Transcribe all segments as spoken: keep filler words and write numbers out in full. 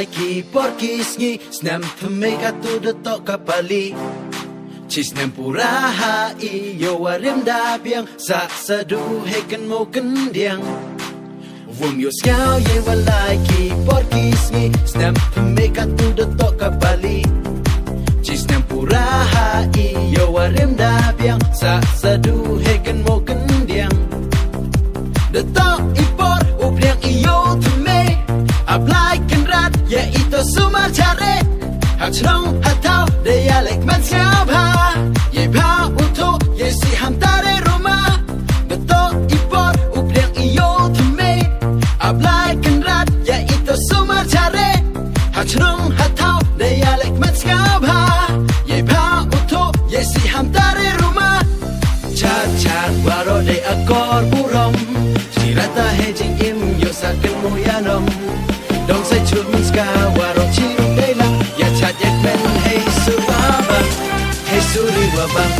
Ki por ki sngi, snem thymme katu da toh ka pali. Chi snem pura ha i yow wa rim da biang, sa sa du hei kynmoo kyndiang. Wym yow sñiaw ye wa lai ki por ki sngi, snem thymme katu da toh ka pali. Chi snem pura ha i yow wa rim da biang, sa sa du hei kynmoo kyndiang. Da toh i por u bliang i yow thymme, a Blai Kynrad ya i toh sumar chare. Ha chnong ha thaw da ya leh kmen sñiawbha, ye bha u thoh ye si ham tare ruma. Da toh i por u bliang i yow thymme, a Blai Kynrad ya i toh sumar chare. Ha chnong ha thaw da ya leh kmen sñiawbha, ye bha u thoh ye si ham tare ruma. Chad chad waroh dei akor burom, chi rata hei jingim yow sa kynmoo yanom. Dong sa chut mynska waroh chi rung dei lang, ya chad ya kmen hei sur wa bang, hei suri wa bang.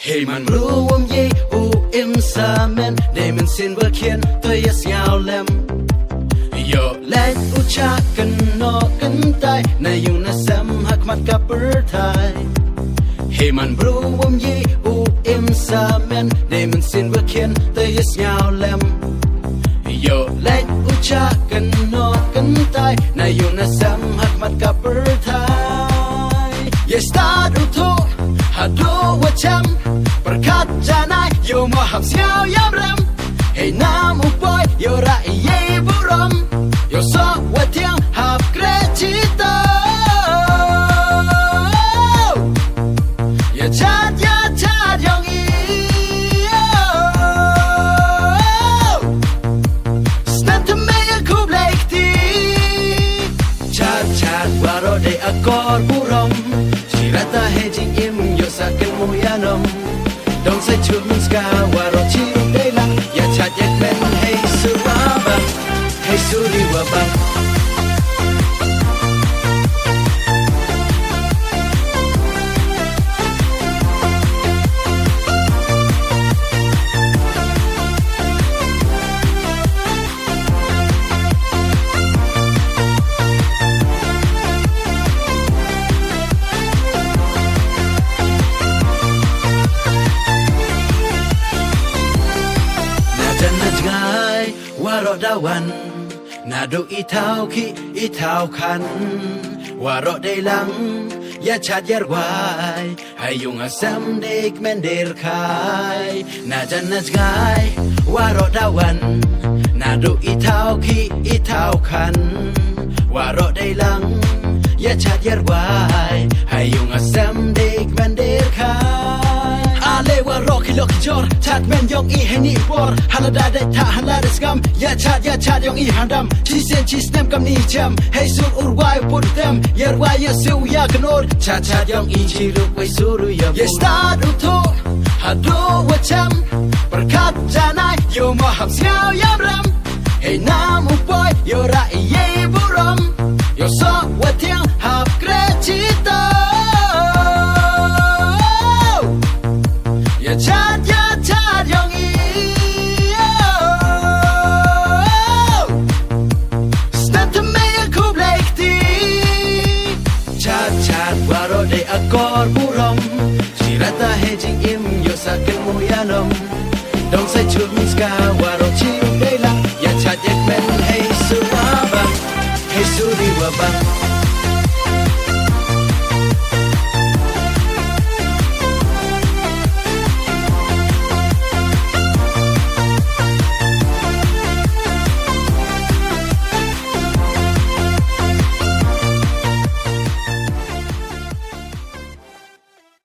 Hei man bru wym ye u im samen, dei mynsiem wa khian toh ya sñiaw lem. Yow leh u chah kynnoh kyntai, na yung na sem ha khmat ka pyrthai. Hei man bru wym ye u im samen, dei mynsiem wa khian toh ya sñiaw lem. Yow leh u chah kynnoh kyntai, na yung na sem ha khmat ka pyrthai. Ye stad u thoh hadooh wa chem, pyrkhat janai yow mo hap sñiaw yamrem. Hei nam u poi yow rah i ye burom, yow soh wa thiang hap kre chito. Ya chad ya chad yong i, snem thymme ya khublei kti. Chad chad waroh dei akor burom, chi rata hei jingim yow sa kynmoo yanom. Dong sa chut mynska waroh chi rung dei lang, ya chad ya kmen hei sur wa bang, hei suri wa bang. Na jan na jngai waroh da wan, nadooh i thaw khih i thaw khan, waroh dei lang ya chad ya rwai. Ha yung ha sem dei kmen dei rkhai, na jan na jngai waroh da wan, nadooh i thaw khih i thaw khan, waroh dei lang ya chad ya rwai. Ha yung ha sem dei kmen dei rkhai. Ale waroh ki lok ki jor, chad kmen yong i heini i por. Hala da dei tha hala da sngam, ya chad ya chad yong i handam. Chi sien chi snem kam ni chem, hei sur u rwai u put tem, ya rwai ya siew ya kynor. Chad chad yong i chi ruk wei sur u ya. Ye stad u thoh hadooh wa chem, pyrkhat janai yow mo hap sñiaw yamrem. Hei nam u poi yow rah i ye burom, yow soh wa thiang hap kre chito. Ya chad ya chad yong i, snem thymme ya khublei kti. Chad chad waroh dei akor burom, chi rata hei jingim yow sa kynmoo yanom. Dong sa chut mynska